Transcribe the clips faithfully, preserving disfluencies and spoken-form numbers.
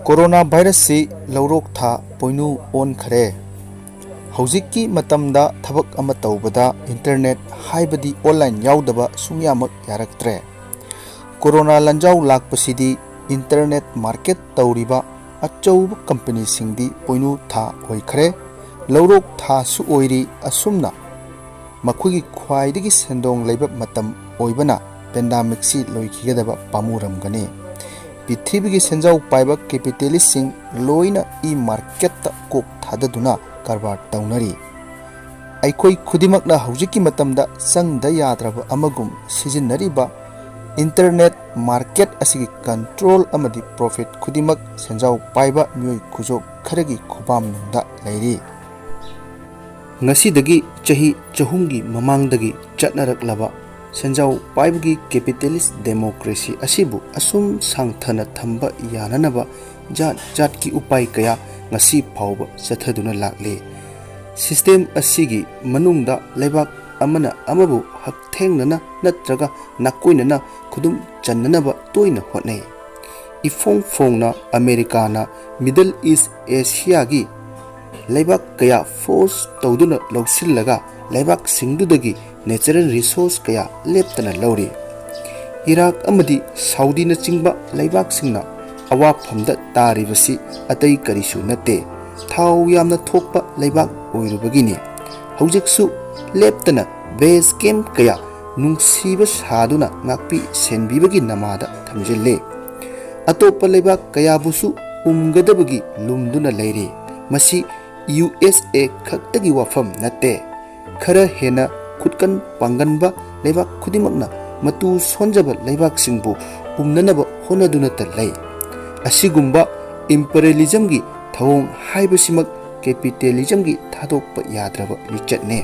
Corona ꯚꯥꯏꯔꯁꯁꯤ ꯂꯧꯔꯣꯛ ꯊꯥ ꯄꯣꯏꯅꯨ ꯑꯣꯟꯈ꯭ꯔꯦ꯫ ꯍꯧꯖꯤꯛꯀꯤ ꯃꯇꯝꯗ ꯊꯕꯛ ꯑꯃ ꯇꯧꯕꯗ ꯏꯟꯇꯔꯅꯦꯠ ꯍꯥꯏꯕꯗꯤ ꯑꯣꯟꯂꯥꯏꯟ ꯌꯥꯎꯗꯕ ꯁꯨꯡꯌꯥꯃꯛ ꯌꯥꯔꯛꯇ꯭ꯔꯦ꯫ ꯀꯣꯔꯣꯅꯥ ꯂꯥꯟꯖꯥꯎ ꯂꯥꯛꯄꯁꯤꯗꯤ ꯏꯟꯇꯔꯅꯦꯠ ꯃꯥꯔꯀꯦꯠ ꯇꯧꯔꯤꯕ ꯑꯆꯧꯕ ꯀꯝꯄꯅꯤꯁꯤꯡꯗꯤ ꯄꯣꯏꯅꯨ ꯊꯥ ꯑꯣꯏꯈ꯭ꯔꯦ꯫ ꯂꯧꯔꯣꯛ ꯊꯥꯁꯨ ꯑꯣꯏꯔꯤ꯫ ꯑꯁꯨꯝꯅ ꯃꯈꯣꯏꯒꯤ ꯈ꯭ꯋꯥꯏꯗꯒꯤ ꯁꯦꯟꯗꯣꯡ ꯂꯩꯕ ꯃꯇꯝ ꯑꯣꯏꯕꯅ ꯄꯦꯟꯗꯥꯃꯤꯛꯁꯤ ꯂꯣꯏꯈꯤꯒꯗꯕ ꯄꯥꯝꯃꯨꯔꯝꯒꯅꯤ꯫ ꯄ꯭ꯔꯤꯊꯤꯕꯤꯒꯤ ꯁꯦꯟꯖꯥꯎ ꯄꯥꯏꯕ ꯀꯦꯄꯤꯇꯦꯂꯤꯁꯁꯤꯡ ꯂꯣꯏꯅ ꯏ ꯃꯥꯔꯀꯦꯠꯇ ꯀꯣꯛ ꯊꯥꯗꯗꯨꯅ ꯀꯔꯕꯥꯔ ꯇꯧꯅꯔꯤ꯫ ꯑꯩꯈꯣꯏ ꯈꯨꯗꯤꯡꯃꯛꯅ ꯍꯧꯖꯤꯛꯀꯤ ꯃꯇꯝꯗ ꯆꯪꯗ ꯌꯥꯗ꯭ꯔꯕ ꯑꯃꯒꯨꯝ ꯁꯤꯖꯤꯟꯅꯔꯤꯕ ꯏꯟꯇꯔꯅꯦꯠ ꯃꯥꯔꯀꯦꯠ ꯑꯁꯤꯒꯤ ꯀꯟꯇ꯭ꯔꯣꯜ ꯑꯃꯗꯤ ꯄ꯭ꯔꯣꯐꯤꯠ ꯈꯨꯗꯤꯡꯃꯛ ꯁꯦꯟꯖꯥꯎ ꯄꯥꯏꯕ ꯃꯤꯑꯣꯏ ꯈꯨꯖꯣꯞ ꯈꯔꯒꯤ ꯈꯨꯕꯥꯝꯅꯨꯡꯗ ꯂꯩꯔꯤ꯫ ꯉꯁꯤꯗꯒꯤ ꯆꯍꯤ ꯆꯍꯨꯝꯒꯤ ꯃꯃꯥꯡꯗꯒꯤ ꯆꯠꯅꯔꯛꯂꯕ ꯁꯦꯟꯖꯥꯎ ꯄꯥꯏꯕꯒꯤ ꯀꯦꯄꯤꯇꯦꯂꯤꯁ ꯗꯦꯃꯣꯀ꯭ꯔꯦꯁꯤ ꯑꯁꯤꯕꯨ ꯑꯁꯨꯝ ꯁꯥꯡꯊꯅ ꯊꯝꯕ ꯌꯥꯅꯅꯕ ꯖꯥꯠ ꯖꯥꯠꯀꯤ ꯎꯄꯥꯏ ꯀꯌꯥ ꯉꯁꯤ ꯐꯥꯎꯕ ꯆꯠꯊꯗꯨꯅ ꯂꯥꯛꯂꯤ꯫ ꯁꯤꯁꯇꯦꯝ ꯑꯁꯤꯒꯤ ꯃꯅꯨꯡꯗ ꯂꯩꯕꯥꯛ ꯑꯃꯅ ꯑꯃꯕꯨ ꯍꯛꯊꯦꯡꯅꯅ ꯅꯠꯇ꯭ꯔꯒ ꯅꯥꯀꯣꯏꯅꯅ ꯈꯨꯗꯨꯝ ꯆꯟꯅꯅꯕ ꯇꯣꯏꯅ ꯍꯣꯠꯅꯩ꯫ ꯏꯐꯣꯡ ꯐꯣꯡꯅ ꯑꯃꯦꯔꯤꯀꯥꯅ ꯃꯤꯗꯜ ꯏꯁ ꯑꯦꯁꯤꯌꯥꯒꯤ ꯂꯩꯕꯥꯛ ꯀꯌꯥ ꯐꯣꯔꯁ ꯇꯧꯗꯨꯅ ꯂꯧꯁꯤꯜꯂꯒ ꯂꯩꯕꯥꯛꯁꯤꯡꯗꯨꯗꯒꯤ ꯅꯦꯆꯔꯦꯜ ꯔꯤꯁꯣꯔꯁ ꯀꯌꯥ ꯂꯦꯞꯇꯅ ꯂꯧꯔꯤ꯫ ꯏꯔꯥꯛ ꯑꯃꯗꯤ ꯁꯥꯎꯗꯤꯅꯆꯤꯡꯕ ꯂꯩꯕꯥꯛꯁꯤꯡꯅ ꯑꯋꯥꯐꯝꯗ ꯇꯥꯔꯤꯕꯁꯤ ꯑꯇꯩ ꯀꯔꯤꯁꯨ ꯅꯠꯇꯦ, ꯊꯥꯎ ꯌꯥꯝꯅ ꯊꯣꯛꯄ ꯂꯩꯕꯥꯛ ꯑꯣꯏꯔꯨꯕꯒꯤꯅꯤ꯫ ꯍꯧꯖꯤꯛꯁꯨ ꯂꯦꯞꯇꯅ ꯕꯦꯁ ꯀꯦꯝꯞ ꯀꯌꯥ ꯅꯨꯡꯁꯤꯕ ꯁꯥꯗꯨꯅ ꯉꯥꯛꯄꯤ ꯁꯦꯟꯕꯤꯕꯒꯤ ꯅꯃꯥꯗ ꯊꯝꯖꯤꯜꯂꯤ꯫ ꯑꯇꯣꯞꯄ ꯂꯩꯕꯥꯛ ꯀꯌꯥꯕꯨꯁꯨ ꯎꯝꯒꯗꯕꯒꯤ ꯂꯨꯝꯗꯨꯅ ꯂꯩꯔꯤ꯫ ꯃꯁꯤ ꯌꯨ ꯑꯦꯁ ꯑꯦ ꯈꯛꯇꯒꯤ ꯋꯥꯐꯝ ꯅꯠꯇꯦ꯫ ꯈꯔ ꯍꯦꯟꯅ ꯈꯨꯠꯀꯟ ꯄꯥꯡꯒꯟꯕ ꯂꯩꯕꯥꯛ ꯈꯨꯗꯤꯡꯃꯛꯅ ꯃꯇꯨ ꯁꯣꯟꯖꯕ ꯂꯩꯕꯥꯛꯁꯤꯡꯕꯨ ꯎꯝꯅꯅꯕ ꯍꯣꯠꯅꯗꯨꯅꯇ ꯂꯩ꯫ ꯑꯁꯤꯒꯨꯝꯕ ꯏꯝꯄꯔꯤꯌꯦꯂꯤꯖꯝꯒꯤ ꯊꯧꯑꯣꯡ ꯍꯥꯏꯕꯁꯤꯃꯛ ꯀꯦꯄꯤꯇꯦꯂꯤꯖꯝꯒꯤ ꯊꯥꯗꯣꯛꯄ ꯌꯥꯗ꯭ꯔꯕ ꯂꯤꯆꯠꯅꯤ꯫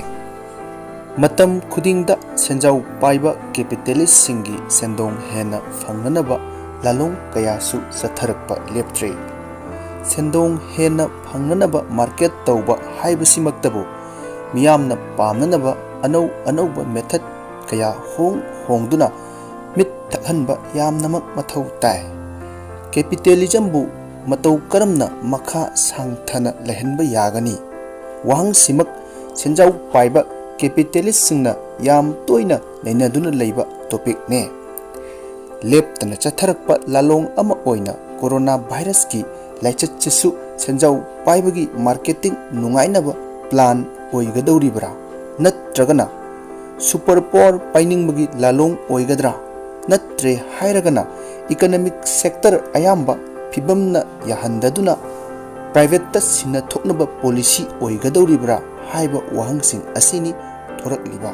ꯃꯇꯝ ꯈꯨꯗꯤꯡꯗ ꯁꯦꯟꯖꯥꯎ ꯄꯥꯏꯕ ꯀꯦꯄꯤꯇꯦꯂꯤꯁꯁꯤꯡꯒꯤ ꯁꯦꯟꯗꯣꯡ ꯍꯦꯟꯅ ꯐꯪꯅꯅꯕ ꯂꯥꯂꯣꯡ ꯀꯌꯥꯁꯨ ꯆꯠꯊꯔꯛꯄ ꯂꯦꯞꯇ꯭ꯔꯤ꯫ ꯁꯦꯟꯗꯣꯡ ꯍꯦꯟꯅ ꯐꯪꯅꯅꯕ ꯃꯥꯔꯀꯦꯠ ꯇꯧꯕ ꯍꯥꯏꯕꯁꯤꯃꯛꯇꯕꯨ ꯃꯤꯌꯥꯝꯅ ꯄꯥꯝꯅꯅꯕ ꯑꯅꯧ ꯑꯅꯧꯕ ꯃꯦꯊꯠ ꯀꯌꯥ ꯍꯣꯡ ꯍꯣꯡꯗꯨꯅ ꯃꯤꯠ ꯊꯛꯍꯟꯕ ꯌꯥꯝꯅꯃꯛ ꯃꯊꯧ ꯇꯥꯏ꯫ ꯀꯦꯄꯤꯇꯦꯂꯤꯖꯝꯕꯨ ꯃꯇꯧ ꯀꯔꯝꯅ ꯃꯈꯥ ꯁꯥꯡꯊꯅ ꯂꯩꯍꯟꯕ ꯌꯥꯒꯅꯤ? ꯋꯥꯍꯪꯁꯤꯃꯛ ꯁꯦꯟꯖꯥꯎ ꯄꯥꯏꯕ ꯀꯦꯄꯤꯇꯦꯂꯤꯁꯁꯤꯡꯅ ꯌꯥꯝ ꯇꯣꯏꯅ ꯅꯩꯅꯗꯨꯅ ꯂꯩꯕ ꯇꯣꯄꯤꯛꯅꯦ꯫ ꯂꯦꯞꯇꯅ ꯆꯠꯊꯔꯛꯄ ꯂꯥꯂꯣꯡ ꯑꯃ ꯑꯣꯏꯅ ꯀꯣꯔꯣꯅꯥ ꯚꯥꯏꯔꯁꯀꯤ ꯂꯥꯏꯆꯠꯁꯤꯁꯨ ꯁꯦꯟꯖꯥꯎ ꯄꯥꯏꯕꯒꯤ ꯃꯥꯔꯀꯦꯇꯤꯡ ꯅꯨꯡꯉꯥꯏꯅꯕ ꯄ꯭ꯂꯥꯟ ꯑꯣꯏꯒꯗꯧꯔꯤꯕ꯭ꯔꯥ? ꯅꯠꯇ꯭ꯔꯒꯅ ꯁꯨꯄꯔ ꯄꯥꯋꯔ ꯄꯥꯏꯅꯤꯡꯕꯒꯤ ꯂꯥꯂꯣꯡ ꯑꯣꯏꯒꯗ꯭ꯔꯥ? ꯅꯠꯇ꯭ꯔꯦ ꯍꯥꯏꯔꯒꯅ ꯏꯀꯅꯣꯃꯤꯛ ꯁꯦꯛꯇꯔ ꯑꯌꯥꯝꯕ ꯐꯤꯕꯝꯅ ꯌꯥꯍꯟꯗꯗꯨꯅ ꯄ꯭ꯔꯥꯏꯚꯦꯠꯇ ꯁꯤꯟꯅꯊꯣꯛꯅꯕ ꯄꯣꯂꯤꯁꯤ ꯑꯣꯏꯒꯗꯧꯔꯤꯕ꯭ꯔꯥ ꯍꯥꯏꯕ ꯋꯥꯍꯪꯁꯤꯡ ꯑꯁꯤꯅꯤ ꯊꯣꯔꯛꯂꯤꯕ꯫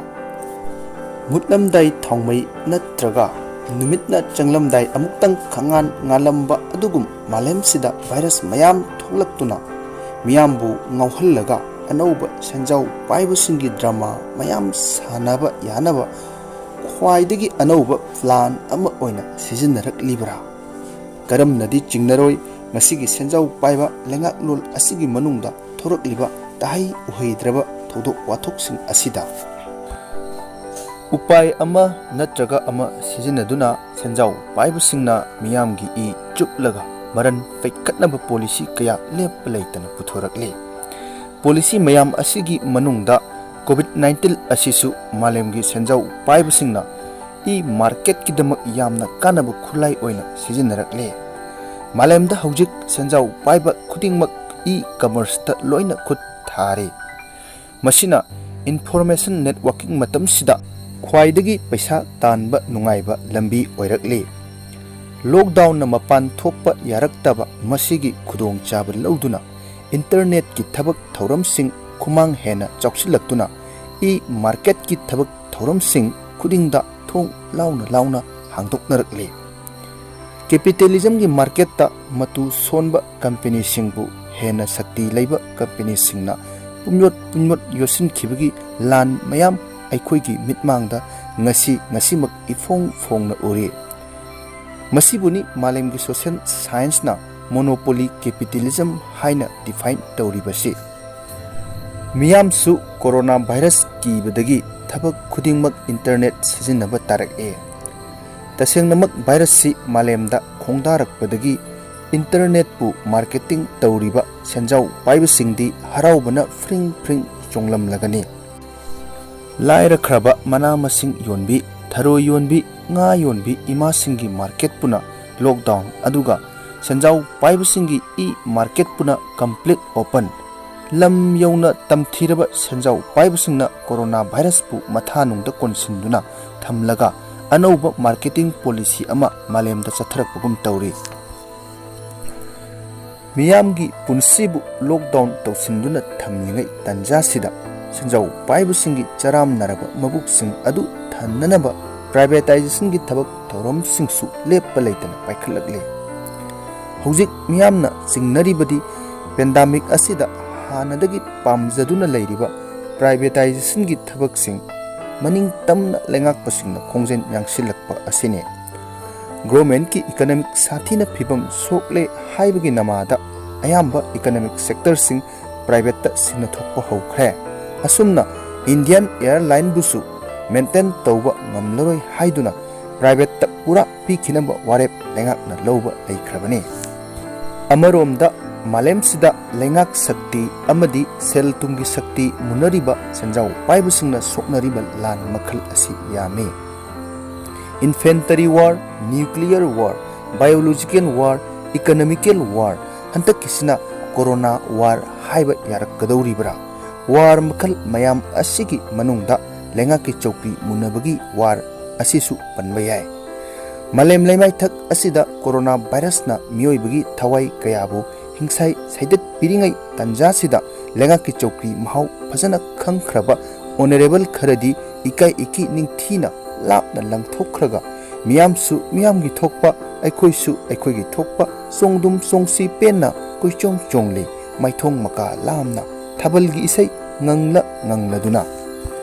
ꯃꯨꯠꯂꯝꯗꯥꯏ ꯊꯥꯎꯃꯩ ꯅꯠꯇ꯭ꯔꯒ ꯅꯨꯃꯤꯠꯅ ꯆꯪꯂꯝꯗꯥꯏ ꯑꯃꯨꯛꯇꯪ ꯈꯪꯉꯥꯟ ꯉꯥꯜꯂꯝꯕ ꯑꯗꯨꯒꯨꯝ ꯃꯥꯂꯦꯝꯁꯤꯗ ꯚꯥꯏꯔꯁ ꯃꯌꯥꯝ ꯊꯣꯛꯂꯛꯇꯨꯅ ꯃꯤꯌꯥꯝꯕꯨ ꯉꯥꯎꯍꯜꯂꯒ ꯑꯅꯧꯕ ꯁꯦꯟꯖꯥꯎ ꯄꯥꯏꯕꯁꯤꯡꯒꯤ ꯗ꯭ꯔꯃꯥ ꯃꯌꯥꯝ ꯁꯥꯟꯅꯕ ꯌꯥꯅꯕ ꯈ꯭ꯋꯥꯏꯗꯒꯤ ꯑꯅꯧꯕ ꯄ꯭ꯂꯥꯟ ꯑꯃ ꯑꯣꯏꯅ ꯁꯤꯖꯤꯟꯅꯔꯛꯂꯤꯕ꯭ꯔꯥ? ꯀꯔꯝꯅꯗꯤ ꯆꯤꯡꯅꯔꯣꯏ ꯃꯁꯤꯒꯤ ꯁꯦꯟꯖꯥꯎ ꯄꯥꯏꯕ ꯂꯩꯉꯥꯛꯂꯣꯟ ꯑꯁꯤꯒꯤ ꯃꯅꯨꯡꯗ ꯊꯣꯔꯛꯂꯤꯕ ꯇꯥꯍꯩ ꯎꯍꯩꯗ꯭ꯔꯕ ꯊꯧꯗꯣꯛ ꯋꯥꯊꯣꯛꯁꯤꯡ ꯑꯁꯤꯗ? ꯎꯄꯥꯏ ꯑꯃ ꯅꯠꯇ꯭ꯔꯒ ꯑꯃ ꯁꯤꯖꯤꯟꯅꯗꯨꯅ ꯁꯦꯟꯖꯥꯎ ꯄꯥꯏꯕꯁꯤꯡꯅ ꯃꯤꯌꯥꯝꯒꯤ ꯏ ꯆꯨꯞꯂꯒ ꯃꯔꯟ ꯄꯩꯈꯠꯅꯕ ꯄꯣꯂꯤꯁꯤ ꯀꯌꯥ ꯂꯦꯞꯄ ꯂꯩꯇꯅ ꯄꯨꯊꯣꯔꯛꯂꯤ꯫ ꯄꯣꯂꯤꯁꯤ ꯃꯌꯥꯝ ꯑꯁꯤꯒꯤ ꯃꯅꯨꯡꯗ ꯀꯣꯚꯤꯗ ꯅꯥꯏꯟꯇꯤꯟ ꯑꯁꯤꯁꯨ ꯃꯥꯂꯦꯝꯒꯤ ꯁꯦꯟꯖꯥꯎ ꯄꯥꯏꯕꯁꯤꯡꯅ ꯏ ꯃꯥꯔꯀꯦꯠꯀꯤꯗꯃꯛ ꯌꯥꯝꯅ ꯀꯥꯟꯅꯕ ꯈꯨꯠꯂꯥꯏ ꯑꯣꯏꯅ ꯁꯤꯖꯤꯟꯅꯔꯛꯂꯦ꯫ ꯃꯥꯂꯦꯝꯗ ꯍꯧꯖꯤꯛ ꯁꯦꯟꯖꯥꯎ ꯄꯥꯏꯕ ꯈꯨꯗꯤꯡꯃꯛ ꯏ ꯀꯃꯔꯁꯇ ꯂꯣꯏꯅ ꯈꯨꯠ ꯊꯥꯔꯦ꯫ ꯃꯁꯤꯅ ꯏꯟꯐꯣꯔꯃꯦꯁꯟ ꯅꯦꯠꯋꯥꯔꯀꯤꯡ ꯃꯇꯝꯁꯤꯗ ꯈ꯭ꯋꯥꯏꯗꯒꯤ ꯄꯩꯁꯥ ꯇꯥꯟꯕ ꯅꯨꯡꯉꯥꯏꯕ ꯂꯝꯕꯤ ꯑꯣꯏꯔꯛꯂꯤ꯫ ꯂꯣꯛꯗꯥꯎꯟꯅ ꯃꯄꯥꯟ ꯊꯣꯛꯄ ꯌꯥꯔꯛꯇꯕ ꯃꯁꯤꯒꯤ ꯈꯨꯗꯣꯡꯆꯥꯕ ꯂꯧꯗꯨꯅ ꯏꯟꯇꯔꯅꯦꯠꯀꯤ ꯊꯕꯛ ꯊꯧꯔꯝꯁꯤꯡ ꯈꯨꯃꯥꯡ ꯍꯦꯟꯅ ꯆꯥꯎꯁꯤꯜꯂꯛꯇꯨꯅ ꯏ ꯃꯥꯔꯀꯦꯠꯀꯤ ꯊꯕꯛ ꯊꯧꯔꯝꯁꯤꯡ ꯈꯨꯗꯤꯡꯗ ꯊꯣꯡ ꯂꯥꯎꯅ ꯂꯥꯎꯅ ꯍꯥꯡꯗꯣꯛꯅꯔꯛꯂꯤ꯫ ꯀꯦꯄꯤꯇꯦꯂꯤꯖꯝꯒꯤ ꯃꯥꯔꯀꯦꯠꯇ ꯃꯇꯨ ꯁꯣꯟꯕ ꯀꯝꯄꯦꯅꯤꯁꯤꯡꯕꯨ ꯍꯦꯟꯅ ꯁꯛꯇꯤ ꯂꯩꯕ ꯀꯝꯄꯦꯅꯤꯁꯤꯡꯅ ꯄꯨꯝꯌꯣꯠ ꯄꯨꯝꯌꯣꯠ ꯌꯣꯠꯁꯤꯟꯈꯤꯕꯒꯤ ꯂꯥꯟ ꯃꯌꯥꯝ ꯑꯩꯈꯣꯏꯒꯤ ꯃꯤꯠꯃꯥꯡꯗ ꯉꯁꯤ ꯉꯁꯤꯃꯛ ꯏꯐꯣꯡ ꯐꯣꯡꯅ ꯎꯔꯤ꯫ ꯃꯁꯤꯕꯨꯅꯤ ꯃꯥꯂꯦꯝꯒꯤ ꯁꯣꯁꯤꯌꯦꯜ ꯁꯥꯏꯟꯁꯅ ꯃꯣꯅꯣꯄꯣꯂꯤ ꯀꯦꯄꯤꯇꯦꯂꯤꯖꯝ ꯍꯥꯏꯅ ꯗꯤꯐꯥꯏꯟ ꯇꯧꯔꯤꯕꯁꯤ꯫ ꯃꯤꯌꯥꯝꯁꯨ ꯀꯣꯔꯣꯅꯥ ꯚꯥꯏꯔꯁ ꯀꯤꯕꯗꯒꯤ ꯊꯕꯛ ꯈꯨꯗꯤꯡꯃꯛ ꯏꯟꯇꯔꯅꯦꯠ ꯁꯤꯖꯤꯟꯅꯕ ꯇꯥꯔꯛꯑꯦ꯫ ꯇꯁꯦꯡꯅꯃꯛ ꯚꯥꯏꯔꯁꯁꯤ ꯃꯥꯂꯦꯝꯗ ꯈꯣꯡꯗꯥꯔꯛꯄꯗꯒꯤ ꯏꯟꯇꯔꯅꯦꯠꯄꯨ ꯃꯥꯔꯀꯦꯇꯤꯡ ꯇꯧꯔꯤꯕ ꯁꯦꯟꯖꯥꯎ ꯄꯥꯏꯕꯁꯤꯡꯗꯤ ꯍꯔꯥꯎꯕꯅ ꯐ꯭ꯔꯤꯡ ꯐ꯭ꯔꯤꯡ ꯆꯣꯡꯂꯝꯂꯒꯅꯤ꯫ ꯂꯥꯏꯔꯈ꯭ꯔꯕ ꯃꯅꯥ ꯃꯁꯤꯡ ꯌꯣꯟꯕꯤ, ꯊꯔꯣꯏ ꯌꯣꯟꯕꯤ, ꯉꯥ ꯌꯣꯟꯕꯤ ꯏꯃꯥꯁꯤꯡꯒꯤ ꯃꯥꯔꯀꯦꯠꯄꯨꯅ ꯂꯣꯛꯗꯥꯎꯟ, ꯑꯗꯨꯒ ꯁꯦꯟꯖꯥꯎ ꯄꯥꯏꯕꯁꯤꯡꯒꯤ ꯏ ꯃꯥꯔꯀꯦꯠꯄꯨꯅ ꯀꯝꯄ꯭ꯂꯤꯠ ꯑꯣꯄꯟ꯫ ꯂꯝ ꯌꯧꯅ ꯇꯝꯊꯤꯔꯕ ꯁꯦꯟꯖꯥꯎ ꯄꯥꯏꯕꯁꯤꯡꯅ ꯀꯣꯔꯣꯅꯥ ꯚꯥꯏꯔꯁꯄꯨ ꯃꯊꯥꯅꯨꯡꯗ ꯀꯣꯟꯁꯤꯟꯗꯨꯅ ꯊꯝꯂꯒ ꯑꯅꯧꯕ ꯃꯥꯔꯀꯦꯇꯤꯡ ꯄꯣꯂꯤꯁꯤ ꯑꯃ ꯃꯥꯂꯦꯝꯗ ꯆꯠꯊꯔꯛꯄꯒꯨꯝ ꯇꯧꯔꯤ꯫ ꯃꯤꯌꯥꯝꯒꯤ ꯄꯨꯟꯁꯤꯕꯨ ꯂꯣꯛꯗꯥꯎꯟ ꯇꯧꯁꯤꯟꯗꯨꯅ ꯊꯝꯂꯤꯉꯩ ꯇꯥꯟꯖꯥꯁꯤꯗ ꯁꯦꯟꯖꯥꯎ ꯄꯥꯏꯕꯁꯤꯡꯒꯤ ꯆꯔꯥꯝꯅꯔꯕ ꯃꯕꯨꯛꯁꯤꯡ ꯑꯗꯨ ꯊꯟꯅꯅꯕ ꯄ꯭ꯔꯥꯏꯚꯦꯇꯥꯏꯖꯦꯁꯟꯒꯤ ꯊꯕꯛ ꯊꯧꯔꯝꯁꯤꯡꯁꯨ ꯂꯦꯞꯄ ꯂꯩꯇꯅ ꯄꯥꯏꯈꯠꯂꯛꯂꯤ꯫ ꯍꯧꯖꯤꯛ ꯃꯤꯌꯥꯝꯅ ꯆꯤꯡꯅꯔꯤꯕꯗꯤ ꯄꯦꯟꯗꯥꯃꯤꯛ ꯑꯁꯤꯗ ꯍꯥꯟꯅꯗꯒꯤ ꯄꯥꯝꯖꯗꯨꯅ ꯂꯩꯔꯤꯕ ꯄ꯭ꯔꯥꯏꯚꯦꯇꯥꯏꯖꯦꯁꯟꯒꯤ ꯊꯕꯛꯁꯤꯡ ꯃꯅꯤꯡ ꯇꯝꯅ ꯂꯩꯉꯥꯛꯄꯁꯤꯡꯅ ꯈꯣꯡꯖꯦꯜ ꯌꯥꯡꯁꯤꯜꯂꯛꯄ ꯑꯁꯤꯅꯤ꯫ ꯒꯣꯔꯃꯦꯟꯠꯀꯤ ꯏꯀꯅꯣꯃꯤꯛ ꯁꯥꯊꯤꯅ ꯐꯤꯕꯝ ꯁꯣꯛꯂꯦ ꯍꯥꯏꯕꯒꯤ ꯅꯃꯥꯗ ꯑꯌꯥꯝꯕ ꯏꯀꯅꯣꯃꯤꯛ ꯁꯦꯛꯇꯔꯁꯤꯡ ꯄ꯭ꯔꯥꯏꯚꯦꯠꯇ ꯁꯤꯟꯅꯊꯣꯛꯄ ꯍꯧꯈ꯭ꯔꯦ꯫ ꯑꯁꯨꯝꯅ ꯏꯟꯗꯤꯌꯥꯟ ꯑꯦꯌꯔꯂꯥꯏꯟꯕꯨꯁꯨ ꯃꯦꯟꯇꯦꯟ ꯇꯧꯕ ꯉꯝꯂꯔꯣꯏ ꯍꯥꯏꯗꯨꯅ ꯄ꯭ꯔꯥꯏꯚꯦꯠꯇ ꯄꯨꯔꯥ ꯄꯤꯈꯤꯅꯕ ꯋꯥꯔꯦꯞ ꯂꯩꯉꯥꯛꯅ ꯂꯧꯕ ꯂꯩꯈ꯭ꯔꯕꯅꯤ꯫ ꯑꯃꯔꯣꯝꯗ ꯃꯥꯂꯦꯝꯁꯤꯗ ꯂꯩꯉꯥꯛ ꯁꯛꯇꯤ ꯑꯃꯗꯤ ꯁꯦꯜ ꯊꯨꯝꯒꯤ ꯁꯛꯇꯤ ꯃꯨꯟꯅꯔꯤꯕ ꯁꯦꯟꯖꯥꯎ ꯄꯥꯏꯕꯁꯤꯡꯅ ꯁꯣꯛꯅꯔꯤꯕ ꯂꯥꯟ ꯃꯈꯜ ꯑꯁꯤ ꯌꯥꯝꯃꯤ꯫ Infantry war, nuclear war, biological war, economical war, ꯍꯟꯗꯛꯀꯤꯁꯤꯅ ꯀꯣꯔꯣꯅꯥ ꯋꯥꯔ ꯍꯥꯏꯕ ꯌꯥꯔꯛꯀꯗꯧꯔꯤꯕ꯭ꯔꯥ? ꯋꯥꯔ ꯃꯈꯜ ꯃꯌꯥꯝ ꯑꯁꯤꯒꯤ ꯃꯅꯨꯡꯗ ꯂꯩꯉꯥꯛꯀꯤ ꯆꯧꯀ꯭ꯔꯤ ꯃꯨꯟꯅꯕꯒꯤ ꯋꯥꯔ ꯑꯁꯤꯁꯨ ꯄꯟꯕ ꯌꯥꯏ꯫ ꯃꯥꯂꯦꯝ ꯂꯩꯃꯥꯏꯊꯛ ꯑꯁꯤꯗ ꯀꯣꯔꯣꯅꯥ ꯚꯥꯏꯔꯁꯅ ꯃꯤꯑꯣꯏꯕꯒꯤ ꯊꯋꯥꯏ ꯀꯌꯥꯕꯨ ꯍꯤꯡꯁꯥꯏ ꯁꯩꯗꯠꯄꯤꯔꯤꯉꯩ ꯇꯥꯟꯖꯥꯁꯤꯗ ꯂꯩꯉꯥꯛꯀꯤ ꯆꯧꯀ꯭ꯔꯤ ꯃꯍꯥꯎ ꯐꯖꯅ ꯈꯪꯈ꯭ꯔꯕ ꯑꯣꯅꯔꯦꯕꯜ ꯈꯔꯗꯤ ꯏꯀꯥꯏ ꯏꯀꯤ ꯅꯤꯡꯊꯤꯅ ꯂꯥꯞꯅ ꯂꯪꯊꯣꯛꯈ꯭ꯔꯒ ꯃꯤꯌꯥꯝꯁꯨ ꯃꯤꯌꯥꯝꯒꯤ ꯊꯣꯛꯄ, ꯑꯩꯈꯣꯏꯁꯨ ꯑꯩꯈꯣꯏꯒꯤ ꯊꯣꯛꯄ ꯆꯣꯡꯗꯨꯝ ꯆꯣꯡꯁꯤ ꯄꯦꯟꯅ ꯀꯣꯏꯆꯣꯡ ꯆꯣꯡꯂꯤ꯫ ꯃꯥꯏꯊꯣꯡ ꯃꯀꯥ ꯂꯥꯝꯅ ꯊꯥꯕꯜꯒꯤ ꯏꯁꯩ ꯉꯪꯂ ꯉꯪꯂꯗꯨꯅ꯫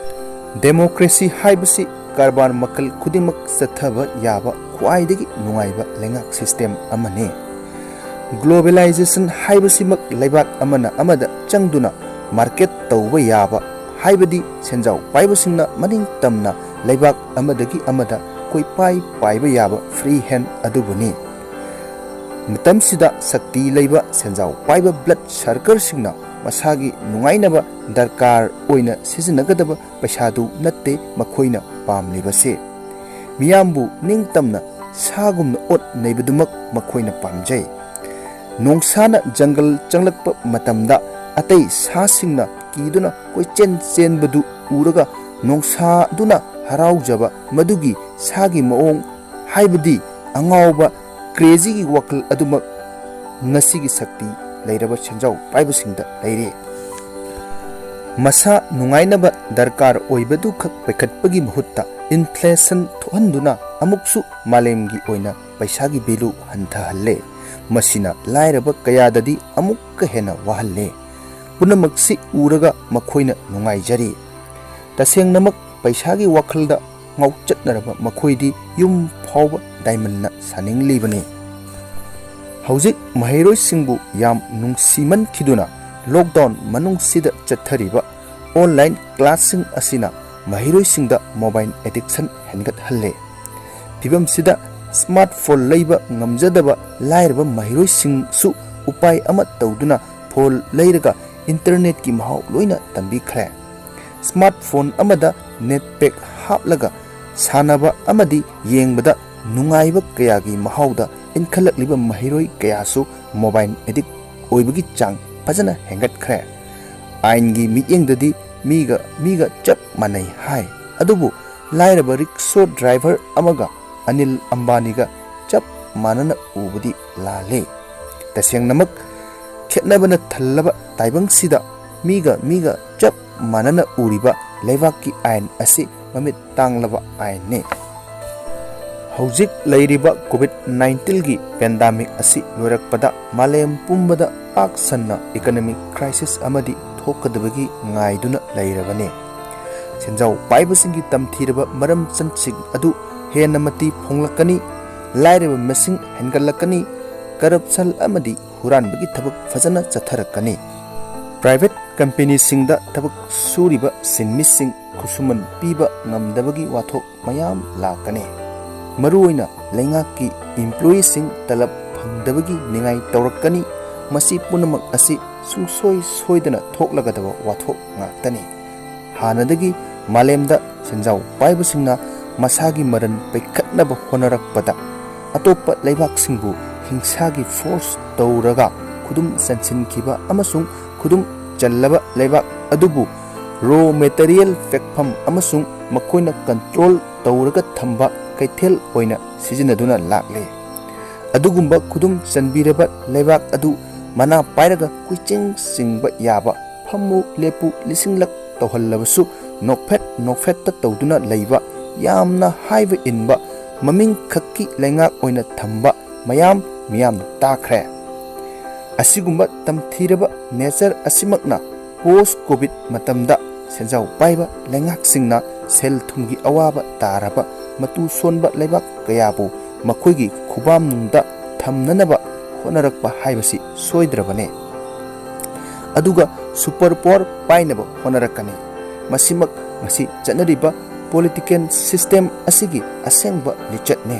ꯗꯦꯃꯣꯀ꯭ꯔꯦꯁꯤ ꯍꯥꯏꯕꯁꯤ ꯀꯔꯕꯥꯔ ꯃꯈꯜ ꯈꯨꯗꯤꯡꯃꯛ ꯆꯠꯊꯕ ꯌꯥꯕ ꯈ꯭ꯋꯥꯏꯗꯒꯤ ꯅꯨꯡꯉꯥꯏꯕ ꯂꯩꯉꯥꯛ ꯁꯤꯁꯇꯦꯝ ꯑꯃꯅꯤ꯫ ꯒ꯭ꯂꯣꯕꯦꯂꯥꯏꯖꯦꯁꯟ ꯍꯥꯏꯕꯁꯤꯃꯛ ꯂꯩꯕꯥꯛ ꯑꯃꯅ ꯑꯃꯗ ꯆꯪꯗꯨꯅ ꯃꯥꯔꯀꯦꯠ ꯇꯧꯕ ꯌꯥꯕ, ꯍꯥꯏꯕꯗꯤ ꯁꯦꯟꯖꯥꯎ ꯄꯥꯏꯕꯁꯤꯡꯅ ꯃꯅꯤꯡ ꯇꯝꯅ ꯂꯩꯕꯥꯛ ꯑꯃꯗꯒꯤ ꯑꯃꯗ ꯀꯣꯏꯄꯥꯏ ꯄꯥꯏꯕ ꯌꯥꯕ ꯐ꯭ꯔꯤ ꯍꯦꯟ ꯑꯗꯨꯕꯨꯅꯤ꯫ ꯃꯇꯝꯁꯤꯗ ꯁꯛꯇꯤ ꯂꯩꯕ ꯁꯦꯟꯖꯥꯎ ꯄꯥꯏꯕ blood suckerꯁꯤꯡꯅ ꯃꯁꯥꯒꯤ ꯅꯨꯡꯉꯥꯏꯅꯕ ꯗꯔꯀꯥꯔ ꯑꯣꯏꯅ ꯁꯤꯖꯤꯟꯅꯒꯗꯕ ꯄꯩꯁꯥꯗꯨ ꯅꯠꯇꯦ ꯃꯈꯣꯏꯅ ꯄꯥꯝꯂꯤꯕꯁꯦ꯫ ꯃꯤꯌꯥꯝꯕꯨ ꯅꯤꯡꯇꯝꯅ ꯁꯥꯒꯨꯝꯅ ꯑꯣꯠ ꯅꯩꯕꯗꯨꯃꯛ ꯃꯈꯣꯏꯅ ꯄꯥꯝꯖꯩ꯫ ꯅꯣꯡꯁꯥꯅ ꯖꯪꯒꯜ ꯆꯪꯂꯛꯄ ꯃꯇꯝꯗ ꯑꯇꯩ ꯁꯥꯁꯤꯡꯅ ꯀꯤꯗꯨꯅ ꯀꯣꯏꯆꯦꯟ ꯆꯦꯟꯕꯗꯨ ꯎꯔꯒ ꯅꯣꯡꯁꯥꯗꯨꯅ ꯍꯔꯥꯎꯖꯕ, ꯃꯗꯨꯒꯤ ꯁꯥꯒꯤ ꯃꯑꯣꯡ, ꯍꯥꯏꯕꯗꯤ ꯑꯉꯥꯎꯕ crazyꯒꯤ ꯋꯥꯈꯜ ꯑꯗꯨꯃꯛ ꯉꯁꯤꯒꯤ ꯁꯛꯇꯤ ꯂꯩꯔꯕ ꯁꯦꯟꯖꯥꯎ ꯄꯥꯏꯕꯁꯤꯡꯗ ꯂꯩꯔꯦ꯫ ꯃꯁꯥ ꯅꯨꯡꯉꯥꯏꯅꯕ ꯗꯔꯀꯥꯔ ꯑꯣꯏꯕꯗꯨꯈꯛ ꯄꯥꯏꯈꯠꯄꯒꯤ ꯃꯍꯨꯠꯇ inflation ꯊꯣꯛꯍꯟꯗꯨꯅ ꯑꯃꯨꯛꯁꯨ ꯃꯥꯂꯦꯝꯒꯤ ꯑꯣꯏꯅ ꯄꯩꯁꯥꯒꯤ value ꯍꯟꯊꯍꯜꯂꯦ꯫ ꯃꯁꯤꯅ ꯂꯥꯏꯔꯕ ꯀꯌꯥꯗꯗꯤ ꯑꯃꯨꯛꯀ ꯍꯦꯟꯅ ꯋꯥꯍꯜꯂꯦ꯫ ꯄꯨꯝꯅꯃꯛꯁꯤ ꯎꯔꯒ ꯃꯈꯣꯏꯅ ꯅꯨꯡꯉꯥꯏꯖꯔꯤ꯫ ꯇꯁꯦꯡꯅꯃꯛ ꯄꯩꯁꯥꯒꯤ ꯋꯥꯈꯜꯗ ꯉꯥꯎꯆꯠꯅꯔꯕ ꯃꯈꯣꯏꯗꯤ ꯌꯨꯝ ꯐꯥꯎꯕ diamondꯅ ꯁꯥꯅꯤꯡꯂꯤꯕꯅꯤ꯫ ꯍꯧꯖꯤꯛ ꯃꯍꯩꯔꯣꯏꯁꯤꯡꯕꯨ ꯌꯥꯝ ꯅꯨꯡꯁꯤꯃꯟꯈꯤꯗꯨꯅ lockdown ꯃꯅꯨꯡꯁꯤꯗ ꯆꯠꯊꯔꯤꯕ online classꯁꯤꯡ ꯑꯁꯤꯅ ꯃꯍꯩꯔꯣꯏꯁꯤꯡꯗ mobile addiction ꯍꯦꯟꯒꯠꯍꯜꯂꯦ꯫ ꯐꯤꯕꯝꯁꯤꯗ smartphone ꯂꯩꯕ ꯉꯝꯖꯗꯕ ꯂꯥꯏꯔꯕ ꯃꯍꯩꯔꯣꯏꯁꯤꯡꯁꯨ ꯎꯄꯥꯏ ꯑꯃ ꯇꯧꯗꯨꯅ phone ꯂꯩꯔꯒ internetꯀꯤ ꯃꯍꯥꯎ ꯂꯣꯏꯅ ꯇꯝꯕꯤꯈ꯭ꯔꯦ꯫ Smartphone ꯑꯃꯗ net pack ꯍꯥꯞꯂꯒ ꯁꯥꯟꯅꯕ ꯑꯃꯗꯤ ꯌꯦꯡꯕꯗ ꯅꯨꯡꯉꯥꯏꯕ ꯀꯌꯥꯒꯤ ꯃꯍꯥꯎꯗ ꯏꯟꯈꯠꯂꯛꯂꯤꯕ ꯃꯍꯩꯔꯣꯏ ꯀꯌꯥꯁꯨ mobile addict ꯑꯣꯏꯕꯒꯤ ꯆꯥꯡ ꯐꯖꯅ ꯍꯦꯟꯒꯠꯈ꯭ꯔꯦ꯫ ꯑꯥꯏꯟꯒꯤ ꯃꯤꯠꯌꯦꯡꯗꯗꯤ ꯃꯤꯒ ꯃꯤꯒ ꯆꯞ ꯃꯥꯟꯅꯩ ꯍꯥꯏ, ꯑꯗꯨꯕꯨ ꯂꯥꯏꯔꯕ rickshaw driver ꯑꯃꯒ ꯑꯅꯤꯜ ꯑꯝꯕꯥꯅꯤꯒ ꯆꯞ ꯃꯥꯟꯅꯅ ꯎꯕꯗꯤ ꯂꯥꯜꯂꯦ꯫ ꯇꯁꯦꯡꯅꯃꯛ ꯈꯦꯠꯅꯕꯅ ꯊꯜꯂꯕ ꯇꯥꯏꯕꯪꯁꯤꯗ ꯃꯤꯒ ꯃꯤꯒ ꯆꯞ ꯃꯥꯟꯅꯅ ꯎꯔꯤꯕ ꯂꯩꯕꯥꯛꯀꯤ ꯑꯥꯏꯟ ꯑꯁꯤ ꯃꯃꯤꯠ ꯇꯥꯡꯂꯕ ꯑꯥꯏꯟꯅꯤ꯫ ꯍꯧꯖꯤꯛ ꯂꯩꯔꯤꯕ COVID nineteenꯒꯤ pandemic ꯑꯁꯤ ꯂꯣꯏꯔꯛꯄꯗ ꯃꯥꯂꯦꯝ ꯄꯨꯝꯕꯗ ꯄꯥꯛ ꯁꯟꯅ economic crisis ꯑꯃꯗꯤ ꯊꯣꯛꯀꯗꯕꯒꯤ ꯉꯥꯏꯗꯨꯅ ꯂꯩꯔꯕꯅꯤ꯫ ꯁꯦꯟꯖꯥꯎ ꯄꯥꯏꯕꯁꯤꯡꯒꯤ ꯇꯝꯊꯤꯔꯕ ꯃꯔꯝꯆꯠꯁꯤꯡ ꯑꯗꯨ ꯍꯦꯟꯅ ꯃꯇꯤ ꯐꯣꯡꯂꯛꯀꯅꯤ, ꯂꯥꯏꯔꯕ ꯃꯁꯤꯡ ꯍꯦꯟꯒꯠꯂꯛꯀꯅꯤ, corruption ꯑꯃꯗꯤ ꯍꯨꯔꯥꯟꯕꯒꯤ ꯊꯕꯛ ꯐꯖꯅ ꯆꯠꯊꯔꯛꯀꯅꯤ꯫ Private companyꯁꯤꯡꯗ ꯊꯕꯛ ꯁꯨꯔꯤꯕ ꯁꯤꯟꯃꯤꯁꯤꯡ ꯈꯨꯠꯁꯨꯃꯟ ꯄꯤꯕ ꯉꯝꯗꯕꯒꯤ ꯋꯥꯊꯣꯛ ꯃꯌꯥꯝ ꯂꯥꯛꯀꯅꯤ꯫ ꯃꯔꯨꯑꯣꯏꯅ ꯂꯩꯉꯥꯛꯀꯤ employeeꯁꯤꯡ ꯇꯂꯕ ꯐꯪꯗꯕꯒꯤ ꯅꯤꯡꯉꯥꯏ ꯇꯧꯔꯛꯀꯅꯤ꯫ ꯃꯁꯤ ꯄꯨꯝꯅꯃꯛ ꯑꯁꯤ ꯁꯨꯡꯁꯣꯏ ꯁꯣꯏꯗꯅ ꯊꯣꯛꯂꯒꯗꯕ ꯋꯥꯊꯣꯛ ꯉꯥꯛꯇꯅꯤ꯫ ꯍꯥꯟꯅꯗꯒꯤ ꯃꯥꯂꯦꯝꯗ ꯁꯦꯟꯖꯥꯎ ꯄꯥꯏꯕꯁꯤꯡꯅ ꯃꯁꯥꯒꯤ ꯃꯔꯟ ꯄꯩꯈꯠꯅꯕ ꯍꯣꯠꯅꯔꯛꯄꯗ, ꯑꯇꯣꯞꯄ ꯂꯩꯕꯥꯛꯁꯤꯡꯕꯨ ꯍꯤꯡꯁꯥꯒꯤ ꯐꯣꯔꯁ ꯇꯧꯔꯒ ꯈꯨꯗꯨꯝ ꯆꯟꯁꯤꯟꯈꯤꯕ ꯑꯃꯁꯨꯡ ꯈꯨꯗꯨꯝ ꯆꯜꯂꯕ ꯂꯩꯕꯥꯛ ꯑꯗꯨꯕꯨ ꯔꯣ ꯃꯦꯇꯔꯤꯌꯦꯜ ꯄꯦꯛꯐꯝ ꯑꯃꯁꯨꯡ ꯃꯈꯣꯏꯅ ꯀꯟꯇ꯭ꯔꯣꯜ ꯇꯧꯔꯒ ꯊꯝꯕ ꯀꯩꯊꯦꯜ ꯑꯣꯏꯅ ꯁꯤꯖꯤꯟꯅꯗꯨꯅ ꯂꯥꯛꯂꯦ꯫ ꯑꯗꯨꯒꯨꯝꯕ ꯈꯨꯗꯨꯝ ꯆꯟꯕꯤꯔꯕ ꯂꯩꯕꯥꯛ ꯑꯗꯨ ꯃꯅꯥ ꯄꯥꯏꯔꯒ ꯀꯣꯏꯆꯤꯡ ꯆꯤꯡꯕ ꯌꯥꯕ, ꯐꯝꯃꯨ ꯂꯦꯞꯄꯨ ꯂꯤꯁꯤꯡꯂꯛ ꯇꯧꯍꯜꯂꯕꯁꯨ, ꯅꯣꯛꯐꯦꯠ ꯅꯣꯛꯐꯦꯠꯇ ꯇꯧꯗꯨꯅ ꯂꯩꯕ, ꯌꯥꯝꯅ ꯍꯥꯏꯕ ꯏꯟꯕ, ꯃꯃꯤꯡ ꯈꯛꯀꯤ ꯂꯩꯉꯥꯛ ꯑꯣꯏꯅ ꯊꯝꯕ ꯃꯌꯥꯝ ꯃꯤꯌꯥꯝꯅ ꯇꯥꯈ꯭ꯔꯦ꯫ ꯑꯁꯤꯒꯨꯝꯕ ꯇꯝꯊꯤꯔꯕ ꯅꯦꯆꯔ ꯑꯁꯤꯃꯛꯅ ꯄꯣꯁ ꯀꯣꯚꯤꯗ ꯃꯇꯝꯗ ꯁꯦꯟꯖꯥꯎ ꯄꯥꯏꯕ ꯂꯩꯉꯥꯛꯁꯤꯡꯅ ꯁꯦꯜ ꯊꯨꯝꯒꯤ ꯑꯋꯥꯕ ꯇꯥꯔꯕ ꯃꯇꯨ ꯁꯣꯟꯕ ꯂꯩꯕꯥꯛ ꯀꯌꯥꯕꯨ ꯃꯈꯣꯏꯒꯤ ꯈꯨꯕꯥꯝꯅꯨꯡꯗ ꯊꯝꯅꯅꯕ ꯍꯣꯠꯅꯔꯛꯄ ꯍꯥꯏꯕꯁꯤ ꯁꯣꯏꯗ꯭ꯔꯕꯅꯦ꯫ ꯑꯗꯨꯒ ꯁꯨꯄꯔ ꯄꯥꯋꯔ ꯄꯥꯏꯅꯕ ꯍꯣꯠꯅꯔꯛꯀꯅꯤ꯫ ꯃꯁꯤꯃꯛ ꯉꯁꯤ ꯆꯠꯅꯔꯤꯕ ꯄꯣꯂꯤꯇꯤꯀꯦꯜ ꯁꯤꯁꯇꯦꯝ ꯑꯁꯤꯒꯤ ꯑꯁꯦꯡꯕ ꯂꯤꯆꯠꯅꯦ꯫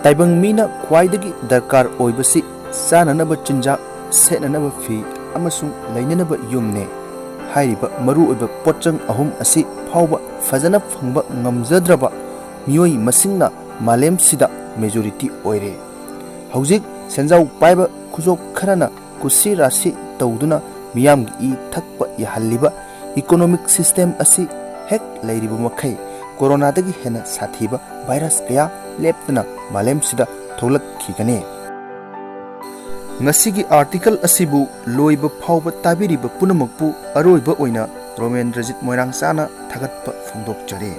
ꯇꯥꯏꯕꯪ ꯃꯤꯅ ꯈ꯭ꯋꯥꯏꯗꯒꯤ ꯗꯔꯀꯥꯔ ꯑꯣꯏꯕꯁꯤ ꯆꯥꯅꯅꯕ ꯆꯤꯟꯖꯥꯛ, ꯁꯦꯠꯅꯅꯕ ꯐꯤ ꯑꯃꯁꯨꯡ ꯂꯩꯅꯅꯕ ꯌꯨꯝꯅꯦ꯫ ꯍꯥꯏꯔꯤꯕ ꯃꯔꯨꯑꯣꯏꯕ ꯄꯣꯠꯆꯪ ꯑꯍꯨꯝ ꯑꯁꯤ ꯐꯥꯎꯕ ꯐꯖꯅ ꯐꯪꯕ ꯉꯝꯖꯗ꯭ꯔꯕ ꯃꯤꯑꯣꯏ ꯃꯁꯤꯡꯅ ꯃꯥꯂꯦꯝꯁꯤꯗ ꯃꯦꯖꯣꯔꯤꯇꯤ ꯑꯣꯏꯔꯦ꯫ ꯍꯧꯖꯤꯛ ꯁꯦꯟꯖꯥꯎ ꯄꯥꯏꯕ ꯈꯨꯖꯣꯞ ꯈꯔꯅ ꯀꯨꯁꯤ ꯔꯥꯁꯤ ꯇꯧꯗꯨꯅ ꯃꯤꯌꯥꯝꯒꯤ ꯏ ꯊꯛꯄ ꯌꯥꯍꯜꯂꯤꯕ ꯏꯀꯣꯅꯣꯃꯤꯛ ꯁꯤꯁꯇꯦꯝ ꯑꯁꯤ ꯍꯦꯛ ꯂꯩꯔꯤꯕ ꯃꯈꯩ ꯀꯣꯔꯣꯅꯥꯗꯒꯤ ꯍꯦꯟꯅ ꯁꯥꯊꯤꯕ ꯚꯥꯏꯔꯁ ꯀꯌꯥ ꯂꯦꯞꯇꯅ ꯃꯥꯂꯦꯝꯁꯤꯗ ꯊꯣꯛꯂꯛꯈꯤꯒꯅꯤ꯫ ꯉꯁꯤꯒꯤ ꯑꯥꯔꯇꯤꯀꯜ ꯑꯁꯤꯕꯨ ꯂꯣꯏꯕ ꯐꯥꯎꯕ ꯇꯥꯕꯤꯔꯤꯕ ꯄꯨꯝꯅꯃꯛꯄꯨ ꯑꯔꯣꯏꯕ ꯑꯣꯏꯅ ꯔꯣꯃꯦꯟꯗ꯭ꯔꯖꯤꯠ ꯃꯣꯏꯔꯥꯡꯆꯥꯅ ꯊꯥꯒꯠꯄ ꯐꯣꯡꯗꯣꯛꯆꯔꯤ꯫